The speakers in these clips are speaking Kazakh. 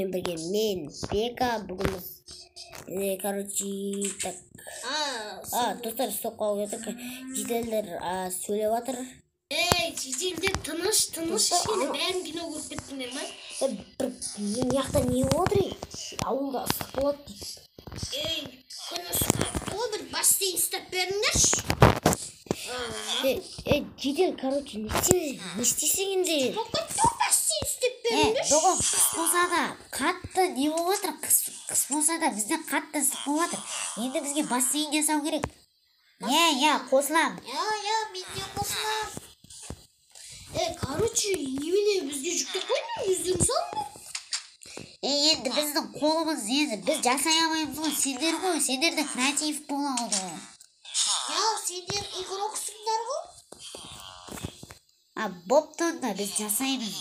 Сіздермен бірге мен, Бека. Бүгін біз, короче, так. Достар, стоп қойып жатыр. Жительдер сөйлеп жатыр. Ей, жительдер, тыныш, тыныш. Кішкене бәрін кино көріп кеттіңдер ма? Бір мына жақта не болып отыр? Ауылда ыстық болады дейді. Ей, күн ыстық қой, бір бассейн ұстап беріңдерші. Жедел, короче, не істейміз? Не істесең енді? Болып кетті ғой, бассейн істеп беріңдерші. Бүгін қыс болса да қатты не болып жатыр? Қыс болса да бізде қатты ыстық болып жатыр. Енді бізге бассейн жасау керек. Иә, иә, қосыламын. Иә, иә, мен де қосыламын. Короче, немене бізге жүктеп қойдың, өздерің салыңдар. Енді біздің қолымыз, енді біз жасай алмаймыз ғой, сендер ғой, сендерде креатив болады ғой. Иә, сендер игроксыңдар ғой. А, бопты, онда біз жасаймыз.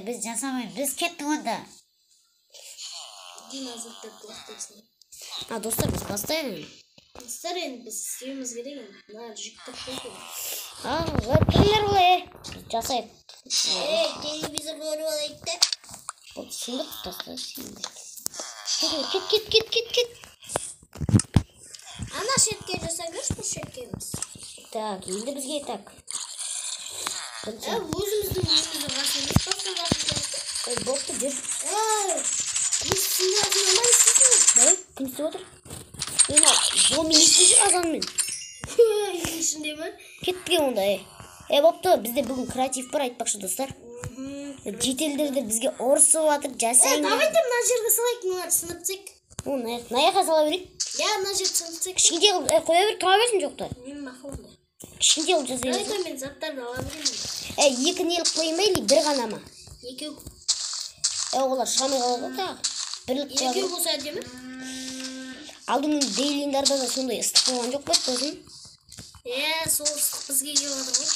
Біз жасамаймыз, біз кеттік онда. Дима заттарды лақтырсын. Достар, біз бастайық. Достар, енді біз істеуіміз керек енді. Мына жүктеп қойды. Кімдер бұл, е? Біз жасайық. Ей, телевизор көріп алайық та. Болды, сындырып таста, сындырып. Кет, кет, кет, кет, кет. Ана шетке жасай берші, бұл шетке емес. Так, енді бізге так. Өзіміздің үйіміздің қасына емес, басқа қасына. Бопты, жүр. Не сындыратын ма, не істейсің? Ей, кім істеп отыр? Мына зомби не істеп жүр азанмен? Үйдің ішінде ме? Кеттік онда, ей. Бопты, бізде бүгін креатив бар, айтпақшы, достар. Жительдер де бізге ұрысып жатыр, жасайын. Давайте мына жерге салайық, мыналарды сындырып тастайық. Мына жаққа сала берейік. Иә, мына жерді сындырып тастайық. Кішкентай қылып, қоя бер, тұра берсін жоқта. Мен мақұл онда. Кішкентай қылып жасай берсін. Давайте мен заттарды ала берейін. Екі не қылып қояйын ба, или бір ғана ма? Екеу. Олар шыға алмай қалады ғой тағы. Бірлік қыла Екеу берейік. болса әдемі. Алдыңғы дейлиндарда да сондай ыстық болған жоқ па еді сосын? Иә, сол ыстық бізге келіп жатыр ғой.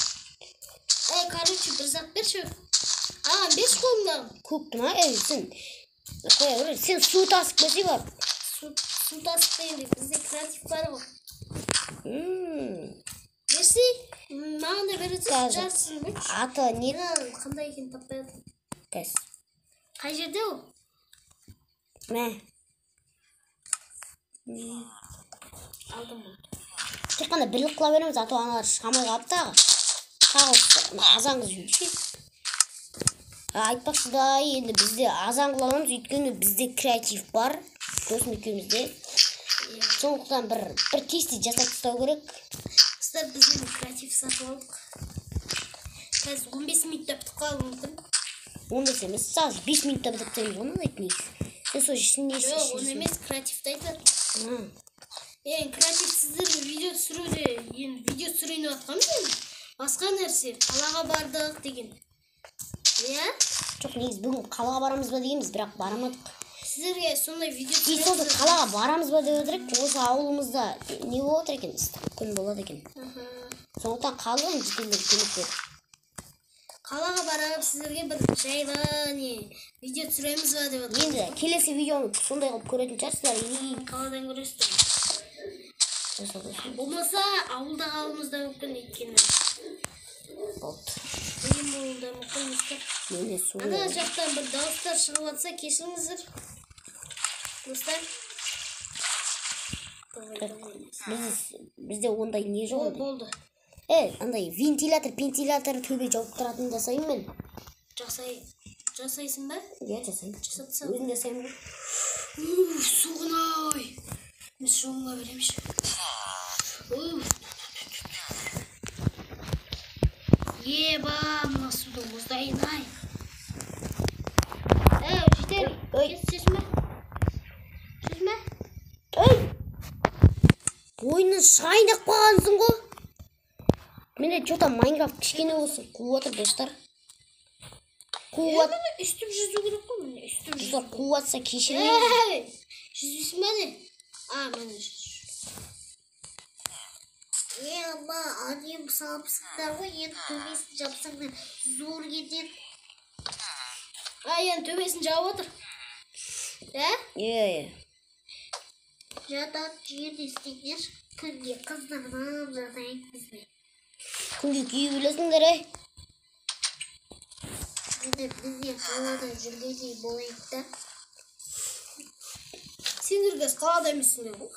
Короче, бір зат берші. Берші қолыңдағы. Көкті ма? Сен қоя бер. Сен су тасып келсей барып. Су тасып дегенде бізде креатив бар ғой. Берсей, маған да бере тұршы, Қазір. жартысын берші. Аты не? Мына қандай екенін таппай жатырмын. Қазір. Қай жерде ол? Мә. Алдым оны. Тек қана бірлік қыла береміз, а то аналар шыға алмай қалып тағы. Тағы азан қылып жүрші. Айтпақшы да, енді бізде азан қыла аламыз, өйткені бізде креатив бар. Досым екеумізде. Сондықтан бір тез-тез жасап тастау керек. Достар, біз енді креатив сатып алдық. Қазір 15 минутта бітіп қалуы мүмкін. 15 емес, сағат 5 минутта бітіп тастаймыз ғой, мынандай негізі. Сен сол ішінде Жоқ, оны емес, креативті айтады. Енді креатив сіздерге видео түсіруде, енді видео түсірейін деп жатқанбыз енді. Басқа нәрсе, қалаға бардық деген. Иә? Жоқ, негізі бүгін қалаға барамыз ба дегенбіз, бірақ барамадық. Сіздерге сондай видео И түсіреміз. сосын қалаға барамыз ба деп отыр едік, осы ауылымызда не болып отыр екен, ыстық күн болады екен. Сондықтан қалды енді жительдер көмек беріп. Қалаға барып сіздерге бір жайлы не видео түсіреміз ба деп отыр. Енді келесі видеоны сондай қылып көретін шығарсыздар. И Қаладан көресіздер. Болмаса ауылда қалуымыз да мүмкін, өйткені. Болды. Қиын болуы да мүмкін, достар. Менде су. Ана жақтан бір дауыстар шығып жатса, кешіріңіздер. Достар. Бізде ондай не жоқ ондай. Болды. Андай вентилятор, вентилятор төбе жауып тұратын жасаймын мен. Жасайсың ба? Иә, жасаймын. Жасап тастап. Өзім жасаймын ғой. Уф, суғын ай. Мен шомыла беремінші. Уф. Еба, мына судың мұздайын ай. Житель, Ой. кет, сүзме. Сүзме. Ей! Ойыннан шығайын деп қалғансың ғой. Менде чё-то Майнкрафт кішкене болсын қуып отыр, достар. Қуып Міне үстіп жүзу керек қой, міне үстіп жүзу. Достар, қуып жатса кешіріңіз. Ей, жүзбейсің ба не? Міне жүз. Ама, әдемі салыпсыңдар ғой, енді төбесін жапсаңдар зор кетеді. Енді төбесін жауып отыр. Ә? Иә, иә. Жататын жерде істеңдер, күнге қыздырып жатайық бізбен. Күнге күйіп өлесіңдер, ей. Енді біз де қалада жүргендей болайық та. Сендер қазір қалада емессіңдер ғой.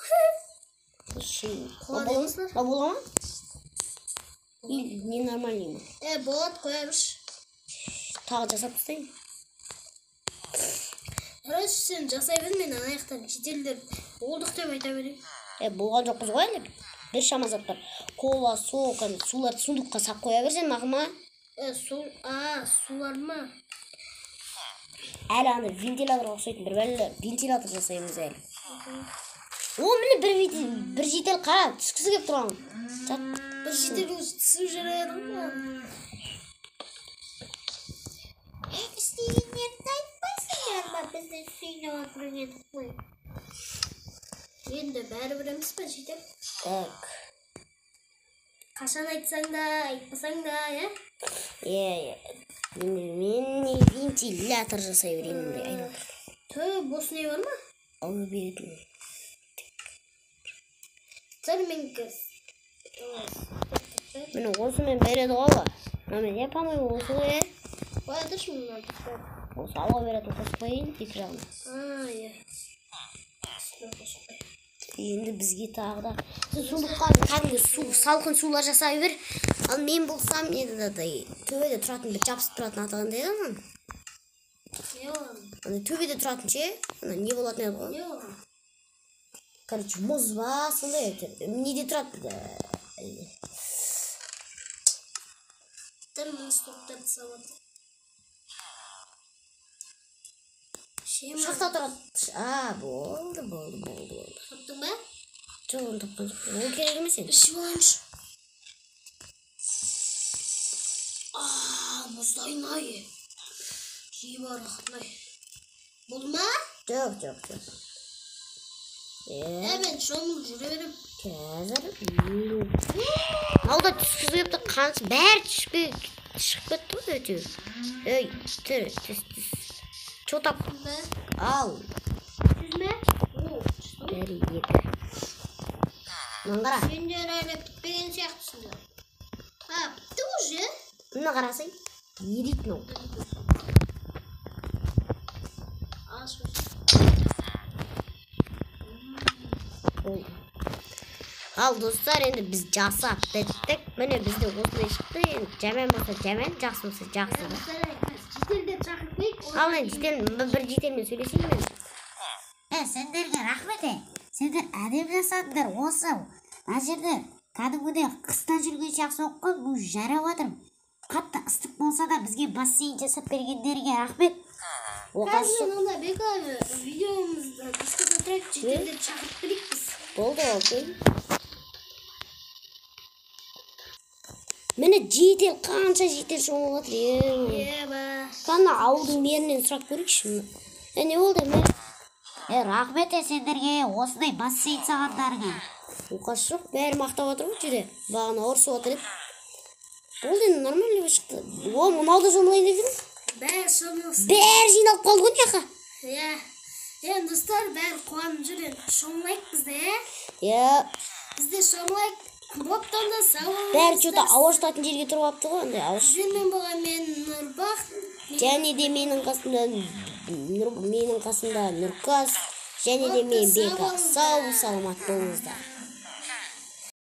Қалада емессіңдер. Бола ма? Или ненормальный ма? Болады, қоя берші. Тағы жасап тастайын. Короче, сен жасай бер, мен ана жақтан жительдер болдық деп айта берейін. Болған жоқпыз ғой әлі. Бір шама зат бар. Кола, сок, суларды сундукқа сап қоя берсең, мақұл ма? Су, сулар ма? Әлі ана вентиляторға ұқсайтын бір бәле вентилятор жасаймыз әлі. О, міне бір житель қара, түскісі келіп тұрған. Жат. Бір житель өзі түсіп жүреді ғой. Істегендерді айтпайсыңдар ма, бізді сүйініп отырған едік қой. Енді бәрібір емес пе, житель? Так. Қашан айтсаң да, айтпасаң да, иә? Иә. Енді мен вентилятор жасай берейін мындай айналдырып. Тө, бос не бар ма? Ауа беретін. Сәл мен қазір. Міне осымен береді ғой ауа. Мына иә, по-моему, осы ғой, иә? Қоя тұршы мына. Осы ауа беретін қосып қояйын екі жағына. Иә. Үстіне қосып қой. Енді бізге тағы да сундукқа кәдімгі су, салқын сулар жасай бер. Ал мен болсам енді мынадай төбеде тұратын бір жабысып тұратын аты қандай еді ананың? Не оған? Ана төбеде тұратын ше, ана не болатын еді ғой? Не оған? Короче, мұз ба, сондай әйтеуір. Неде тұрады? Тір мына стоктарды салады. Шахта тұрады. Болды, болды, болды, болды. Таптың ба? Жоқ, оны тапқан жоқпын. Ол керек емес енді. Ішіп алайыншы. Мұздай най. Жей бар, рахат-най. Болды ма? Жоқ, жоқ, жоқ. Мен шомылып жүре берем. Қазір. Мынау да түскісі келіп тұр. Қанша бәрі шығып кетті ғой әйтеуір. Ей, түр, түс, түс. Чо таптың ба? Ал. Жүз ме? Бір, екі. Мынаны қара. Сендер әлі бітпеген сияқтысыңдар. Бітті уже? Мына қарасай. Ериді мынау. Болды. Ал достар, енді біз жасап біттік. Міне бізде осындай шықты. Енді жаман болса жаман, жақсы болса жақсы. Жительдер шақырып қояйық. Ал енді бір жительмен сөйлесейін мен. Сендерге рахмет. Сендер әдемі жасадыңдар. Осы мына жерде кәдімгідей қыста жүрген сияқты соққан, бұл жарап жатырмын. Қатты ыстық болса да бізге бассейн жасап бергендерге рахмет. Қазір онда Бека видеомызды тоқтата тұрайық, жительдерді шақырып берейік біз. Болды, окей. Міне житель, қанша житель шомылып жатыр. Еба. Қана ауылдың мерінен сұрап көрейікші. Не болды, мэр? Рахмет сендерге осындай бассейн салғандарыңа. Оқасы жоқ, бәрі мақтап жатыр ғой жерде. Бағана ұрысып жатыр еді. Болды енді, нормально шықты. О, мынау да шомылайын деп жүрмін. Бәрі шомылсын. Бәрі жиналып қалды ғой мына жаққа. Иә. Енді достар, бәрі қуанып жүр енді. Шомылайық біз де, ә? Иә. Біз де шомылайық. Бопты онда, сау болыңыздар. Бәрі что-то ауа жұтатын жерге тұрып алыпты ғой, андай ауа. Сіздермен болған мен Нұрбақыт. Және де менің қасымда Нұркас, және де мен Бека. Сау саламат болыңыздар.